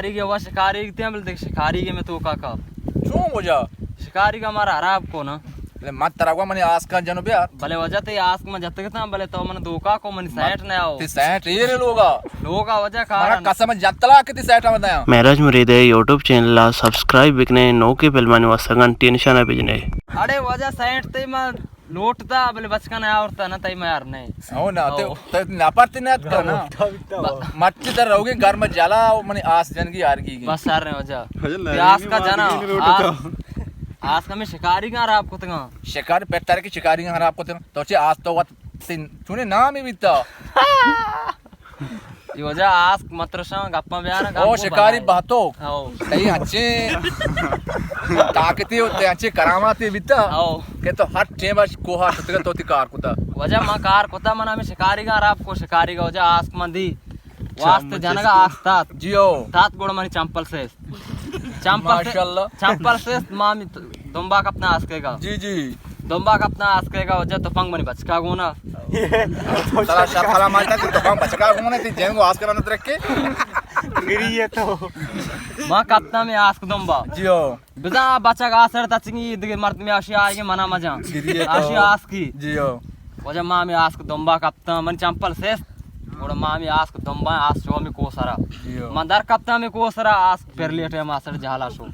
شکاری کے وا شکاری تے بل دیکھ شکاری کے میں تو کا کا۔ چون وجہ؟ شکاری کا ہمارا خراب کو نا۔ بلے من ترا گوا منی آسکاں جنو بیار۔ بلے وجہ تے آسک من جتگ تاں، بلے تو من دھوکا کو منی سیٹ نہ آؤ۔ تے سیٹ ایر لوگا۔ لوگا وجہ مارا کارا نہ۔ قسم جتلا کہ تے سیٹ ہم دیا۔ مہراج مرید ءِ یوٹیوب چینل ءَ سبسکرائب بکنے، نوکیں فلمانی واسطہ گھنٹی نشانہ بجنے۔ اڑے وجہ سیٹ تے من لوٹتا، بلے بچکا نہ آورتا نا، تئی میار نے۔ او نا، تے، او۔ تے نپرتی نہ اتکا نا۔ مرچی تر روگے گرم جلا، او منی آس جنگی آرگی گی۔ بس سر نے وجہ۔ وجہ تے آس کا جنا، آس، آس کا میں شکاری کا خراب کتگا۔ شکار پتر کی شکاری کا خراب کتگا۔ تو چے آس تو وت تین چونے نام ہی بیتا۔ یہ وجہ آسک مترشاں گپاں بیاراں، او گپ شکاری بھلائی۔ بہتو۔ او۔ تئی انچیں طاقتی و تئی انچیں کراماتی بیتا او۔ کہ تو ہر ٹیم اش کوہا شتگا تو تی کار کتا۔ وجہ ما کار کتا، من ہمیں شکاری کا خراب کو، شکاری کا وجہ آسک من دی۔ واسطے جنگا آسک تات۔ جی او۔ تات گوڑا منی چمپل سے۔ چمپل سے، ماشاءاللہ۔ چمپل سے ما می دمبا کپتا آسکے گا۔ جی، جی۔ دمبا کپتا آسکے گا، وجہ تفنگ منی بچکا گونا۔ سلا شر خلا مالتا کہ تفنگ بچکا گونا، تی جنگو آسکے نہ درکے۔ گری ہے تو۔ ما کپتا میں آسک دمبا۔ جی ہو۔ بزاں بچک آسر تچنگی دگہ مردمی آشی آئیگی منا مجاں۔ گری ہے تو۔ آشی آسکی۔ جی ہو۔ وجہ ما ہمیں آسک دمبا کپتاں، من چمپل سیست، گڑا ما ہمیں آسک دمبا آس چو ہمیں کوسرا۔ جی ہو۔ من در کپتاں ہمیں کوسرا، آسک پر لیٹے ہم آسر جہلا شو۔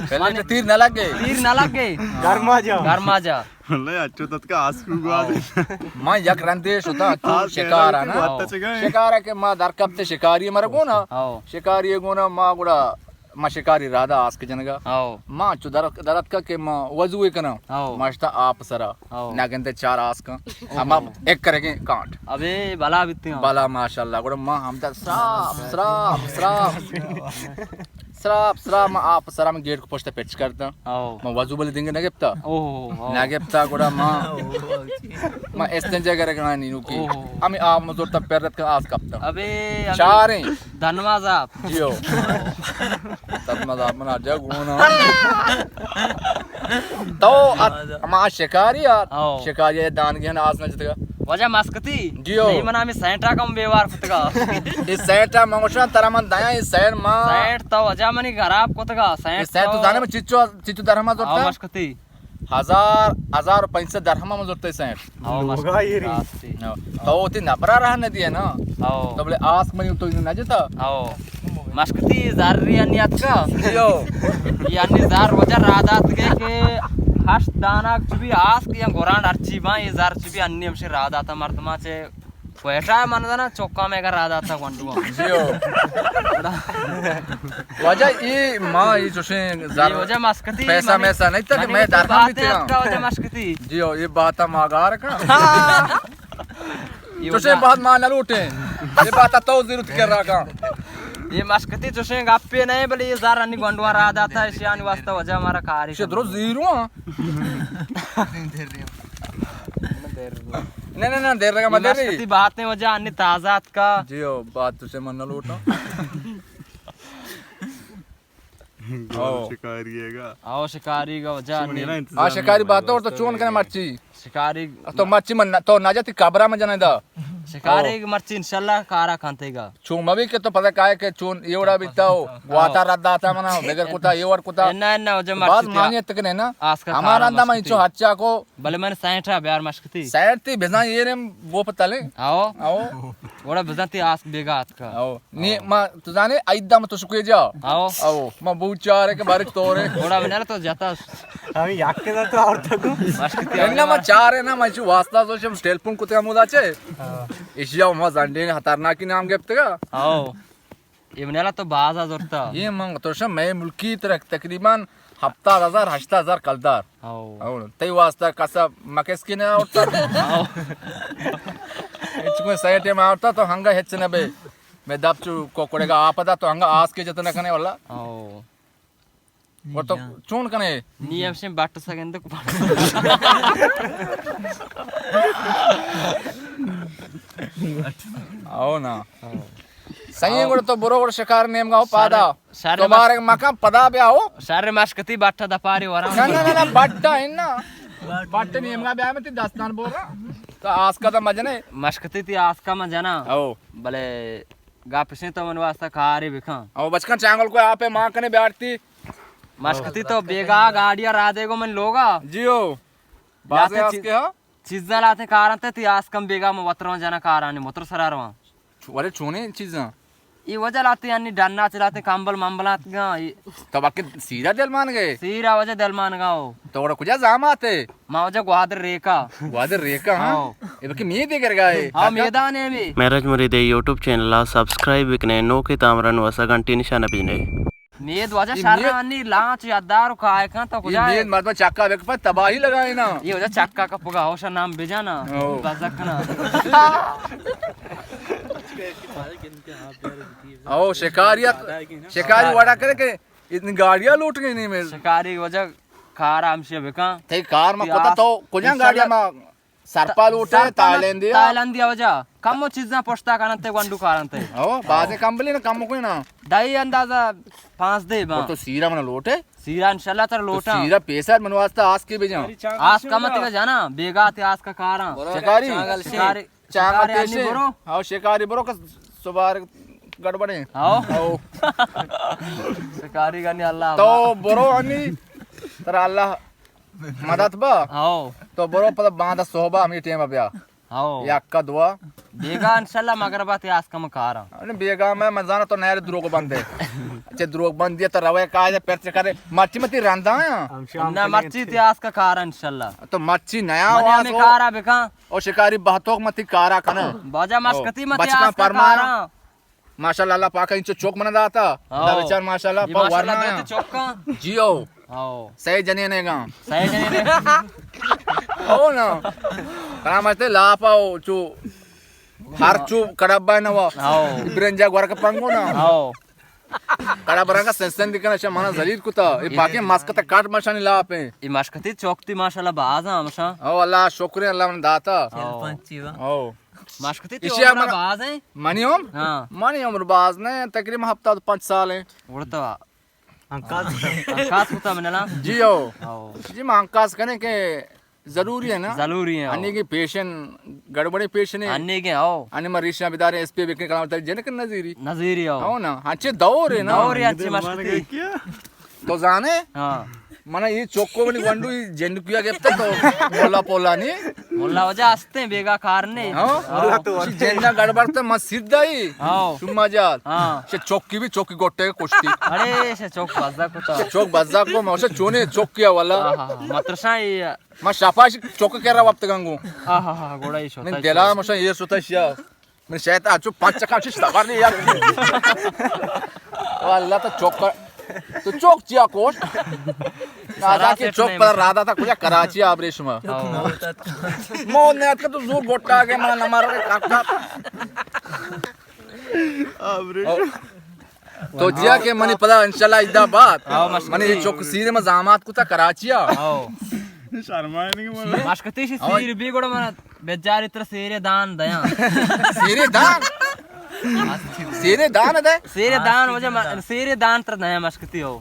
پر لیٹے تیر نہ لگے۔ تیر نہ لگے۔ گرما جا۔ گرما جا۔ واللہ اچو تتکا آسک گوا دے۔ من یک رندے شتا تو آس شکارا نا۔ گوا تچگا ہے۔ شکارا کہ ما در کپتے شکاری مرگونا۔ ہاں۔ شکاری گونا ما گڑا ما شکاری رادا آسک جنگا۔ او۔ ما چو در، دراتکا کہ ما وضو کناں۔ او۔ ما شتا آپ سرا۔ او۔ ناگنتے چار آسکاں۔ او۔ اما ایک کرگیں کانٹ۔ ابے بلا بیتی ہاں۔ بلا ماشاءاللہ۔ گڑا ما ہمدا سراپ، سراپ، سراپ۔ سراپ، سراپ ما آپ سرا ما گیٹ کو پشت پچ کرتا۔ او۔ ما وضو بلے دنگ نہ گپتا۔ او، او۔ نہ گپتا گڑا ما، ما استنجا کرگا نینو کی۔ او۔ ہمیں آپ مزورتا پر رت کا آس کپتا۔ ابے، ابے۔ چاریں۔ دنماز آپ۔ جیو۔ دنماز آپ منا جا گونا۔ تو ات-، ما شکاری آت۔ او۔ شکاری دانگی ہن آس نہ جتگا۔ وجہ مسکتی؟ جیو۔ نہیں منا ہمیں سینٹا کم بیوار کتگا۔ اے سینٹا منگوشان ترا من دایا، اے سینٹ ما۔ سینٹ تو وجہ منی خراب کتگا، سینٹ اے سینٹ تو تو۔ زانے من چچو، چچو درہما زرتا؟ او مسکتی۔ ہزار، ہزار و پنچ سد درہم ہم زرتے سینٹ۔ ہاں، مست۔ لوگا یہ ری۔ راستی۔ ہاں۔ تو وتی نبرا رہ نہ دیے نا۔ ہاں۔ تو بلے آس منی تو نہ جتا۔ ہاں۔ مسکتی زر ری انی اتکا۔ جیو۔ یہ انی زر وجہ را دات کے کہ ہشت دانک چبی آس کی گوران ہرچی باں، یہ زر چبی انی ہمشی را داتا مردما چے کوئٹہ من زنا چوکا میں اگر را داتا گونڈو۔ جیو۔ واجہ ای ما ای چوشیں زر یہ وجہ مسکتی پیسہ منی، میسہ نہیں تھا کہ منی میں تو درہم بات بھی ہے تیرا۔ اتکا وجہ مسکتی۔ جیو، یہ بات ہم آگار کا۔ یہ چوشیں وجہ بات ما نہ لوٹیں۔ یہ بات تو ضرورت کر رہا کا۔ یہ مسکتی چوشیں گپے نہیں، بلے یہ زر انی گونڈو را داتا، اشیانی واسطہ وجہ ہمارا کاری شے درو زیرو ہاں۔ نہ، نہ، نہ، دیر لگا، مت دیر رہی۔ مسکتی بات ہے وجہ انی تازہ اتکا۔ جیو، بات تو سے من نہ لوٹا۔ او۔ شکاری ہے گا۔ او، شکاری گا وجہ انی۔ آ، شکاری بات اور تو چون کنے مرچی۔ شکاری تو مرچی من نہ، تو نہ جاتی کبرا من جنے دا۔ شکاری او۔ مرچی انشاءاللہ کارا کھانتے گا۔ چون مبی کہ تو پتہ کائے کہ چون یہ وڑا بیتا ہو، گواتا رد داتا منا، بگر کتا، یہ وڑ کتا۔ نہ، نہ، وجہ مرچی باز تیا۔ مانی تک نے نا۔ آس کا ہمارا کارا اندہ من مسکتی۔ چو ہچا کو بلے من سائنٹ ءَ بیار مشکتی۔ سائنٹ تی بزاں ایر ءَ بو پہ تلیں۔ آؤ۔ آؤ۔ گڑا بزاں تی آسک بیگا اتکا۔ آؤ۔ نی ما تو زانے ایدا ما تو شکوے جا۔ آؤ۔ آؤ۔ ما بو چارے کہ بارک تورے۔ گڑا بنال تو جتا۔ ہمیں یک کے تو اور تک۔ مشکتی انہ ما چارے نا، ما چو واسطہ سوچم ٹیلیفون کتے ہمودا چے۔ ہاں۔ ایشیا ما زنڈے نے خطرناکی نام گپتگا۔ آؤ۔ اے منیلا تو باز ءَ زرتا۔ اے من تو شم مئے ملکی ترک تقریباً ہپتاد ہزار، ہشتاد ہزار کلدار۔ او۔ او، تئی واسطہ کسا مکس کی نہ آورتا۔ او۔ ہچ کوئی سائٹے ما آورتا تو ہنگا ہچ نہ بے۔ میں دب چو کوکڑے گا آپ دا تو ہنگا آس کے جت نہ کنے واللہ۔ او۔ اور تو چون کنے؟ نی ہمشیں بٹ سگند کو بٹ۔ او نا۔ صحیح ہے، گڑا تو برو، گڑا شکار نیمگا ہو پادا۔ شر، شر تو مارے مکان پدا بیا ہو۔ شر مشکتی بٹ دپاری ورا۔ نہ، نہ، نہ، نہ، بٹ ہے نا۔ بٹ نیمگا بیا میں تی دستان بورا۔ تو آسکا دا مجنے۔ مشکتی تی آسکا مجنا۔ او۔ بلے گپ شیں تو من واسطہ کارے بکن۔ او بچکاں چانگل کو آپ ءَ مان کنے بیارتی۔ مشکتی تو بیگا گاڑی ءَ را دے گو من لوگا۔ جیو۔ بازے آس کے ہا؟ چیزاں لاتے کارنتے تی آس کم بیگا من وتروں جنا کارانی موتر سرا رواں۔ چو-، ولے چونیں چیزاں؟ ای وجہ لاتے انی ڈنا چلاتے کمبل ممبلات گا۔ تو باقی سیرا دل مان گئے؟ سیرا وجہ دل مان گا ہو۔ تو وڑا کجا زاماتے؟ ما وجہ گوادر ریکا۔ گوادر ریکا، ہاں؟ ہاں۔ اے بلکہ میدے گرگا ہے۔ ہاں، میدان ہے می۔ میرج مرید یوٹیوب چینل ءَ سبسکرائب بکنے، نوکیں تامرا نوسا گھنٹی نشانہ بجنے۔ مید وجہ اے شر مید انی لانچ یاددار و کائے کن تو اے کجا ہے؟ مید مردم چکا بک پر تباہی لگائے نا۔ یہ وجہ چکا کا پگا ہوشا نام بجانا۔ او۔ بزکنا۔ او شکاری ات-، شکاری وڑا کرے کہ اتنی گاڑیاں لوٹ گئی نہیں میرے۔ شکاری وجہ کار ہمشی بکن۔ تئی کار ما تی کتا آس تو کجا انشاءاللہ۔ گاڑیاں ما سرپا لوٹے، سرپا تائلینڈیا۔ تائلینڈیا وجہ۔ کمو چیزاں پشتا کننتے، گونڈو کارنتے۔ او، بازیں کمبلی نا، کمو کوئی نا۔ ڈائی اندازہ پانزدہ با۔ تو سیرا منا لوٹے؟ سیرا انشاءاللہ تر تو لوٹا۔ سیرا پیسر من واسطہ آس کے بجان۔ آس کا مت کا جانا، بیگا تے آس کا کاراں۔ شکاری؟ شکاری۔ چاگل شکاری انی پیشے۔ برو۔ ہاو، شکاری برو کہ سبار گڑبڑیں۔ ہاو۔ ہاو۔ شکاری گنی اللہ تو اللہ۔ برو انی، ترا اللہ مدد با۔ ہاو۔ تو برو پدا باندا صحبا ہمیں ٹیم بیا۔ ہاو۔ یکا دوا۔ بیگا انشاءاللہ مغربا تے آس کم کاراں۔ انی بیگا میں مزانا تو نہر دروگ بندے۔ چہ دروگ بندی تو روے کائے پرچ کرے۔ مرچی متی رندا آیا۔ نہ مرچی تے آس کا کاراں انشاءاللہ۔ تو مرچی نیا منی آواز ہمیں ہو۔ کارا بکاں۔ او شکاری بہتوک متی کارا کنا۔ باجا مشکتی او، متی بچکاں آس کا پرمایا۔ کاراں۔ ماشاءاللہ، اللہ پاک انچو چوک منا داتا۔ ہاں۔ دا بچار ماشاءاللہ، یہ پا ماشاءاللہ ورنا دو آیا۔ تے چوکاں۔ جیو۔ ہاں۔ سہی جنین ہے گا۔ سہی جنین ہے۔ او نا۔ کرامت لاپا او چو ہر چو کڑبا نوا۔ ہاں۔ برنجا گورک پنگو نا۔ ہاں۔ کڑا برانگا سن سن دکن اشا منا ذلیل کتا۔ اے باقی مسکت کاٹ مشانی لاپ ہیں۔ اے مشکتی چوکتی ماشاءاللہ باز ہیں ہمشاں۔ او اللہ شکر ہے اللہ من داتا۔ او۔ او۔ مشکتی تے ایشی عمر ہم باز ہیں؟ منی عمر؟ ہاں۔ منی عمر باز نہیں، تقریباً ہفتاد پنچ سال ہیں۔ اڑتا۔ انکاس۔ انکاس کتا من نا؟ جی او۔ او۔ جی ما انکاس کنے کہ ضروری ہے نا؟ ضروری ہے، او۔ انی کی پیشن، گڑبڑی پیشن ہے۔ انی کے، او۔ انی ما ریشاں بدارے، اس پہ بکنے کلام تر جنک نظیری۔ نظیری، او۔ او نا، ہنچے دور ہے نا۔ دور ہے، ہنچے مشکتی۔ تو زانے؟ ہاں۔ منا یہ چوکو منی گونڈو یہ جنکیا گپتا تو مولا پولا نہیں۔ مولا وجہ ہستے بیگا کار نہیں۔ ہاں؟ ہاں۔ جنہ گڑبڑتا من سیدھا ہی۔ ہاں۔ شما جال۔ ہاں۔ چہ چوکی بھی چوکی گوٹے کشتی۔ اڑے، چہ چوک بزا کتا۔ چہ چوک بزا کو، ما چونے چوکیا والا۔ ہاں، ہاں، ہاں۔ مترساں یہ۔ ما شپاش چوک کرا وپت گنگو۔ ہاں، ہاں، ہاں، گوڑا یہ شوتا من دلا مشا یہ شوتا شیا۔ من شیطان چو پنچ کم چش سوار نہیں یار۔ او اللہ تو چوک، تو چوک چیا کوش؟ نازا کے چوک پر رادا تا کجا کراچی آبریشما۔ ہاں۔ مو نے اتکا تو زور گوٹا کے من نمار کے کاکا۔ آبریشما۔ تو جیا کہ منی پدا انشاءاللہ ادا بات۔ ہاں، مشکتی۔ منی یہ چوک سیرے ما زامات کتا کراچی آ۔ ہاں۔ شرمائے نہیں کہ من۔ مشکتی شی سیر بھی گوڑا من بچاری تر سیرے دان دیاں۔ سیرے دان؟ سیرے دان دے؟ سیرے دان وجہ ما-، سیرے دان تر دیاں مشکتی ہو۔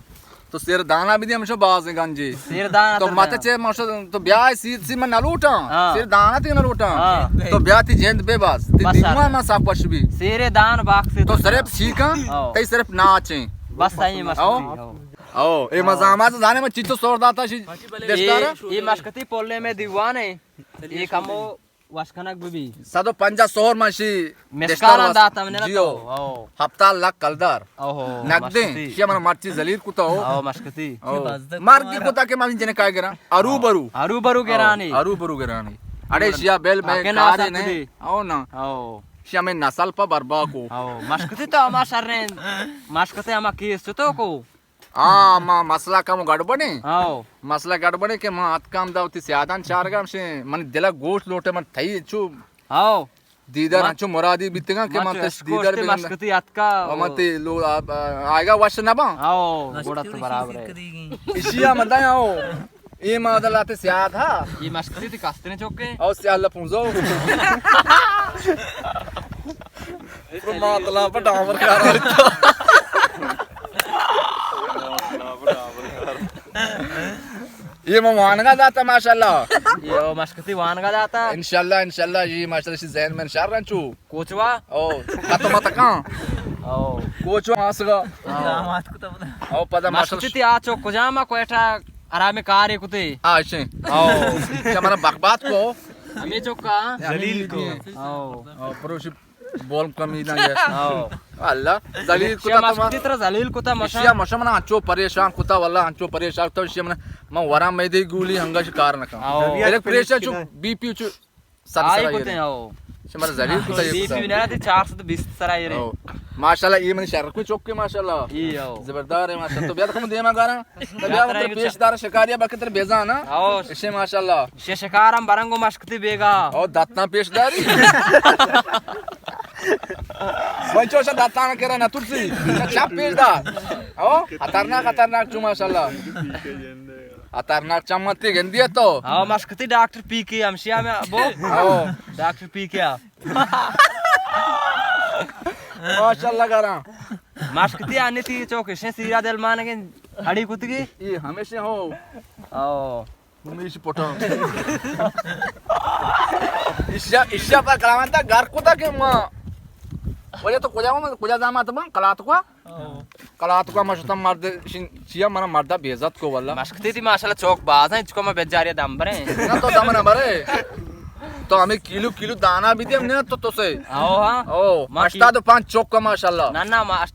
تو سیر دانا بھی دی ہمشو باز گنجی۔ سیر دانا تو تر مت دیاں۔ چے مشو تو بیا سیر سی من نہ لوٹاں۔ ہاں۔ سیر دانا تی نہ لوٹاں۔ ہاں۔ تو بیا تی جند بے باز۔ تی بس دیوان سر۔ ما سا خوش بھی۔ سیرے دان باغ سے تو تو صرف سیکھاں، ہاں۔ تئی صرف ناچیں۔ بس صحیح مشکتی ہو۔ ہو۔ او، اے ہاں۔ مزامات زانے میں چیچو سور داتا شی اے، دشتارا؟ اے مشکتی پولے میں دیوان ہے۔ اے کمو وشکنگ بہ بی۔ صد و پنجاہ سہر من شی مسکالاں دشتار داتا من جیو۔ تو۔ او۔ ہفتاد لکھ کلدار۔ اوہو، نقدیں۔ مشکتی۔ شی من مرچی ذلیل کتا ہو۔ او، مشکتی۔ او۔ مرگی کتا کہ من جنکا گران۔ ارو برو۔ ارو برو گرانی۔ او، ارو برو گرانی۔ اڑے شیا بیل میں باقی نا کارے سر نے۔ کدی۔ او نا۔ او۔ شیا میں نسل پا بربا کو۔ او، مشکتی تو ہما شریں۔ مشکتی ہما کیس چتو کو۔ آ، ما مسئلہ کم گڑبڑیں۔ ہاؤ۔ مسئلہ گڑبڑیں کہ ما اتکام دا وتی سیادان چارگا ہمشیں، من دلا گوش لوٹے، من تئی چو ہاؤ۔ دیدار ما-، انچو مرادی بیتگاں کہ ما من تو تش دیدار اشکوشتے بگنداں۔ مشکتی اتکا و من تی لو-، آ-، آ-، آئیگا وش نباں۔ ہاؤ، گوڑا تو برابر ہے۔ اشیا مدایا ہو۔ اے ما دلاتے سیاد ہا۔ یہ مشکتی تی کستنے چوکے۔ او سیاد لپونزو۔ ماتلا پہ ڈامر کارا۔ یہ ما وانگا داتا ماشاءاللہ۔ یہ مشکتی وانگا داتا۔ انشاءاللہ، انشاءاللہ، یہ ماشاءاللہ شی ذہن من شر رنچو۔ کوچوا؟ او، ختم تکاں۔ او۔ کوچو آسگا۔ او۔ او پدا ماشاءاللہ۔ ماشاءاللہ۔ آ چوک کجام ءَ کوئٹہ آرام کارے کتے۔ آ، اشیں۔ او۔ چہ منا بکبات کو۔ ہمیں چوکا۔ ذلیل کو۔ او۔ او، پروشی بول کمی نہ ہے۔ او۔ اللہ، ذلیل کتا تما۔ مشکتی ترا ذلیل کتا مشا۔ اشیا مشا منا انچو پریشان کتا، واللہ انچو پریشان کتا، اشیا منا، من وراں میدے گولی ہنگا شکار نہ کن۔ او۔ ایک پریشان چو بی پی چو سر آئی سر کتے ہیں، او۔ شمار ذلیل کتا، یہ بی پی کتا۔ نہ تھی چار سو بیس سر آئی رہے۔ او۔ ماشاءاللہ، یہ منی شر کوئی چوک کے، ماشاءاللہ۔ یہ او۔ زبردار ہے، ماشاءاللہ۔ تو بیا تو کم دیما گارا۔ تو بیا یاترا مطلب پیش دار شکاریا، باقی تر بیزان، ہاں؟ او۔ اشے ماشاءاللہ۔ شے شکارم برنگو مشکتی بیگا۔ او، دتنا پیش داری۔ وای چوشا دتانا کرا نہ ترسی۔ چپ پیش دار۔ او، خطرناک، خطرناک چو ماشاءاللہ۔ خطرناک چمتی گندی ہے تو۔ او، مشکتی ڈاکٹر پی کے ہمشیا میں بو۔ او۔ ڈاکٹر پی کے آ۔ ماشاءاللہ گراں۔ مشکتی آنی تھی چوک اشے سیرا دل مانگے ہڑی کتگی۔ یہ ہمیشہ ہو۔ او۔ ہمیشہ پٹا۔ اشیا، اشیا پر کلامنتا گھر کتا کہ ما۔ وجہ تو کجا ہوں، کجا زامات بن، کلات کو۔ کلات کو ما شتم مرد، شن، چیا منا مردا بے عزت کو واللہ۔ مشکتی تھی ماشاءاللہ چوک باز ہیں، چکو ما بیجاری دم برے۔ نہ تو دم نہ برے۔ تو ہمیں کیلو، کیلو دانا بھی دیم نہ تو، تو سے۔ او ہاں۔ او، ما کی- ہشتاد و پانچ چوک کا ماشاءاللہ۔ نہ، نہ، ما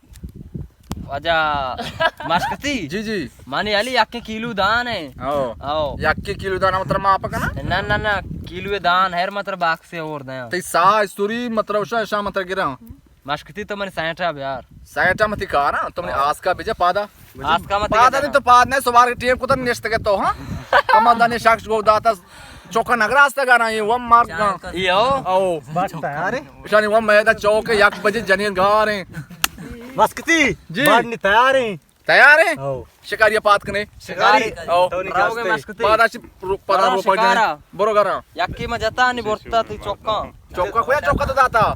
واجہ مشکتی۔ جی، جی۔ مانی علی یک کیلو دان ہے۔ او۔ او۔ یک کیلو دان مطلب ما آپ کنا؟ نہ، نہ، نہ، کیلو دان ہر مطلب باکس سے اور دیا۔ تی سا استوری مطلب شا، شا مطلب گرا۔ مشکتی تو منی سائنٹا بیار۔ سائنٹا متی کارا، تو منی آسکا بجا پادا۔ آسکا متی پادا نہیں تو پاد نہیں، سوار ٹیم کو تو نشت گئے تو، ہاں؟ کمال دانی شخص کو داتا چوکا نگراست گانا، یہ وم مارک گا۔ یہ ہو؟ او۔ بٹ تیار ہے؟ شانی وم میدا چوک ہے، یک بجے جنین گار ہیں۔ مسکتی؟ جی۔ بٹ نہیں تیار ہیں؟ تیار ہیں؟ او۔ شکاری پات کنے؟ شکاری۔ او۔ تو نہیں راوگے کاستے؟ مسکتی۔ پادا چی رو-، پادا برو رو پادا۔ شکارا۔ برو گرا۔ یکی ما جتا نہیں برتا تھی چوکا۔ چوکا کویا چوکا تو داتا؟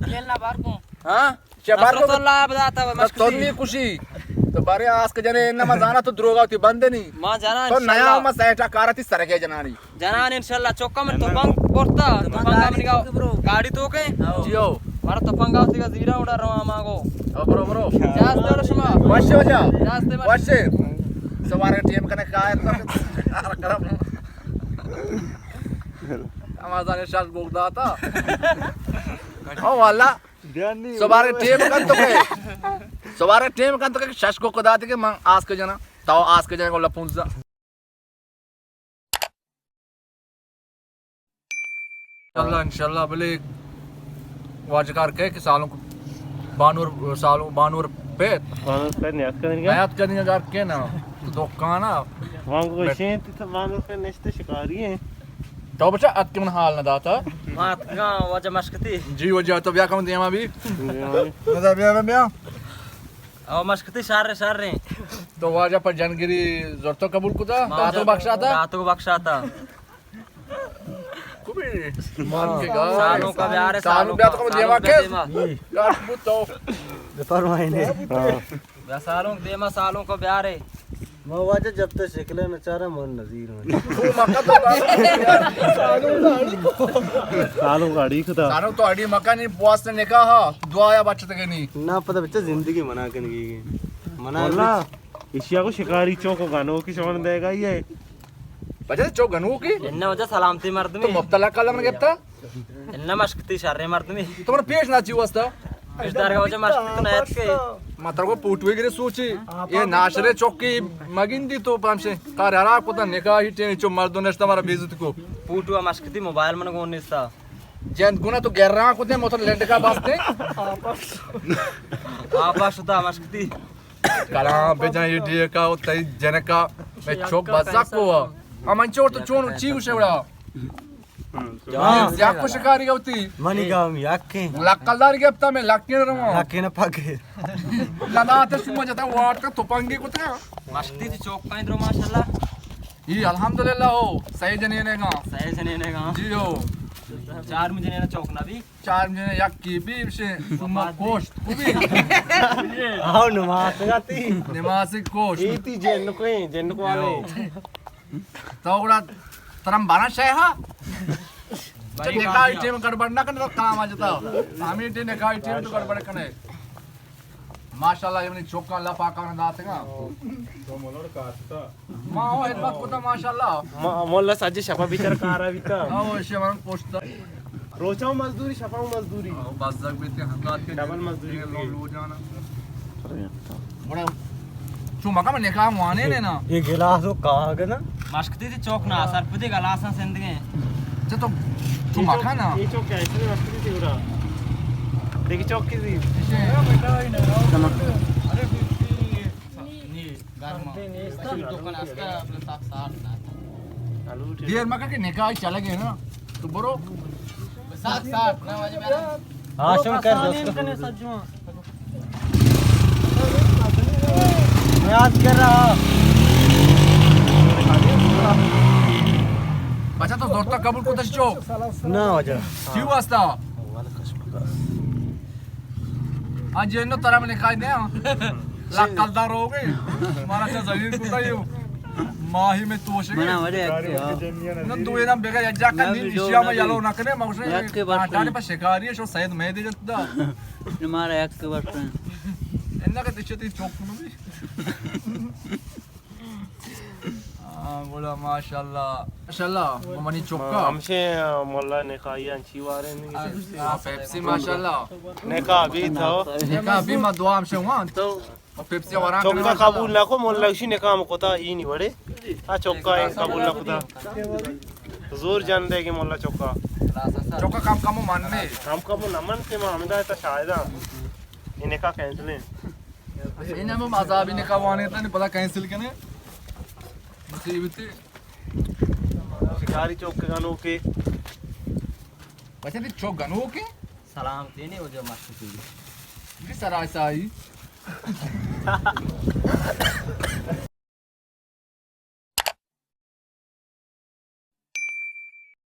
ہاں؟ چہ بار نصرت اللہ بداتا و تو مشکتی۔ تو نی کشی۔ تو بارے آسک جنے، انما زانا تو دروگا تی بند نی۔ ما جانا تو نیا انشاءاللہ۔ ما سیٹا کارتی سرگے جنانی۔ جنان انشاءاللہ چوکا من تپنگ برتا، تپنگا منی گا گاڑی تو کے۔ جیو۔ مارا تپنگا تیگا زیرا اڑا روا مانگو۔ او برو برو۔ جاز دے شما۔ وش ہو جا۔ جاز دے وش۔ سوارے ٹیم کنے کائے تو۔ اما زانے شاز بوگ داتا۔ او والا۔ سوارے ٹیم کن تو کہ، سوارے ٹیم کن تو کہ شش کو کدا تے کہ من آسک جنا، تو آسک جنا کو لپونزا۔ انشاءاللہ، انشاءاللہ، بلے واجکار کہے کہ سالوں کو بانور، سالوں بانور پہ بانور پہ نیات کریں گے۔ نیات کریں گے گار کے نا، تو دکانا۔ وانگو شین تو بانور پہ نشتے شکاری ہیں۔ تو بچا اتکے من حال نہ داتا۔ ما اتکاں واجہ مشکتی۔ جی واجہ تو بیا کم دیما بھی۔ بیا، بیا، بیا۔ او مشکتی شر، شر۔ تو واجہ پر جنگری زرتو قبول کتا؟ ما داتو واجہ بخشاتا؟ داتو بخشاتا۔ خوبی۔ سالوں کا بیارے، سالوں کا، سالوں کا دیما کے۔ گاٹ بوتو۔ بفرمائینے۔ بیا سالوں دیما سالوں کو بیارے۔ ما واجہ جب تک شکل نہ چارا من نظیر ہوں۔ تو مکہ تو سالوں کا اڑی کتا۔ سالوں تو اڑی مکہ نہیں، بواست نکاح، دعا یا بچت کے نہیں۔ نہ پتہ بچہ زندگی منا کنگی۔ منا واللہ، ایشیا کو شکاری چوک کو گانو کی شون دے گا یہ۔ بچہ چوک گنو کی؟ انہ وجہ سلامتی مردمی۔ تو مبتلا کلم گپتا؟ انہ مشکتی شر مردمی۔ تو من پیش نہ چی واسطہ؟ پیش دار کا وجہ مشکتی تو نیت کے۔ ما تر کو پوٹوی گرے سوچی۔ یہ ناشرے چوکی مگندی تو پامشے۔ کار ہرا کو تا نکاحی ٹیم چو مردو نشتا مارا بیزت کو۔ پوٹو مشکتی موبائل من گون نیستا۔ جند گنا تو گران کو تے موتر لنڈکا باستے۔ آپا شتا مشکتی۔ کلام بجن یہ ڈیکا و تئی جنکا میں چوک بزا کو۔ ہم انچور تو چون چی گوشے وڑا؟ جان۔ یک کو شکاری گوتی۔ منی گام یکیں۔ لکل دار گپتا میں لکین رواں۔ لکین پگے۔ لدات شما جتا واٹ کا تپنگی کتا۔ مشکتی تی چوک پائیں درو ماشاءاللہ۔ یہ الحمدللہ ہو، سہی جنینے گا۔ سہی جنینے گا۔ جی ہو۔ چار مجھے نینا چوک نہ بھی۔ چار مجھے یک کی بھی بشے، شما کوشت کو بھی۔ آو نماز گاتی۔ نماز کوشت۔ ایتی جن کو ہیں، جن کو والے۔ تو گڑا ترم بارہ شے ہا؟ تو نکاح ٹیم گڑبڑ نہ کنے تو کام آ جتا۔ ہمیں ٹیم نکاح ٹیم تو گڑبڑ کنے۔ ماشاءاللہ، یہ منی چوکاں اللہ پاکاں داتگاں۔ تو ملوڑ کاستا۔ ما او خدمت کتا ماشاءاللہ۔ ما مولا سجے شپا بیتر کارا بیتا۔ او شے من پوشتا۔ روچا مزدوری، شپا مزدوری۔ او بزگ بیتے ہنگات کے ڈبل مزدوری لو، لو جانا۔ بڑا چو مکا میں نکاح وانے نے نا۔ یہ گلاس و کاغذ نا۔ مشکتی تھی چوک نا، سر پدی گلاساں سندگیں۔ چہ تو، تو مکن نا۔ یہ چوک کیسے مشکتی تھی اڑا؟ دیکھی چوک کی تھی۔ دیر مکن کہ نکاح چلے گئے نا۔ تو برو۔ ساک ساک، نا واجہ میرا۔ ہاشم کر دوست۔ یاد کر رہا۔ بچا تو زورتا قبول کو تشچو۔ نہ واجہ۔ کیوں واسطہ؟ ہاں جی، انو ترا میں نکاح دیا۔ لکل دار ہو گئے۔ مارا چا زمین کو تھا یو۔ ماہی میں توشے۔ منا وڑے اکے ہاں۔ نہ تو اینا بیگا یک جا کن نی، ایشیا میں یلو نہ کنے، مگشے یک کے بار کانٹانے پر شکاری ہے، شو سید میں دے جتا۔ مارا یک کے بار۔ انہ کا تشتی چوک کنو بھی۔ ہاں، گڑا ماشاءاللہ۔ ماشاءاللہ، منی چکا۔ ہمشے مولا نکاحی انچی وارے نہیں۔ ہاں، پیپسی ماشاءاللہ۔ نکاح بھی تھا۔ نکاح بھی ما دعا ہمشے وان۔ تو پیپسی وران چکا قبول نہ کو، مولا اسی نکاح میں کوتا ہی نہیں بڑے۔ آ چکا ہے قبول نہ کوتا۔ زور جان دے گے مولا چکا۔ چکا کم کم من نے۔ کم کم نہ من تے ما ہمدا تا شاہدہ۔ یہ نکاح کینسل ہے۔ این ہم عذابی نکاح وانے تا، پدا کینسل کنے۔ مصیبت۔ شکاری چوک گنوکے۔ بچہ تی چوک گنوکے؟ سلام تینے ہو جو مست تھی۔ جی سر آئی سائی۔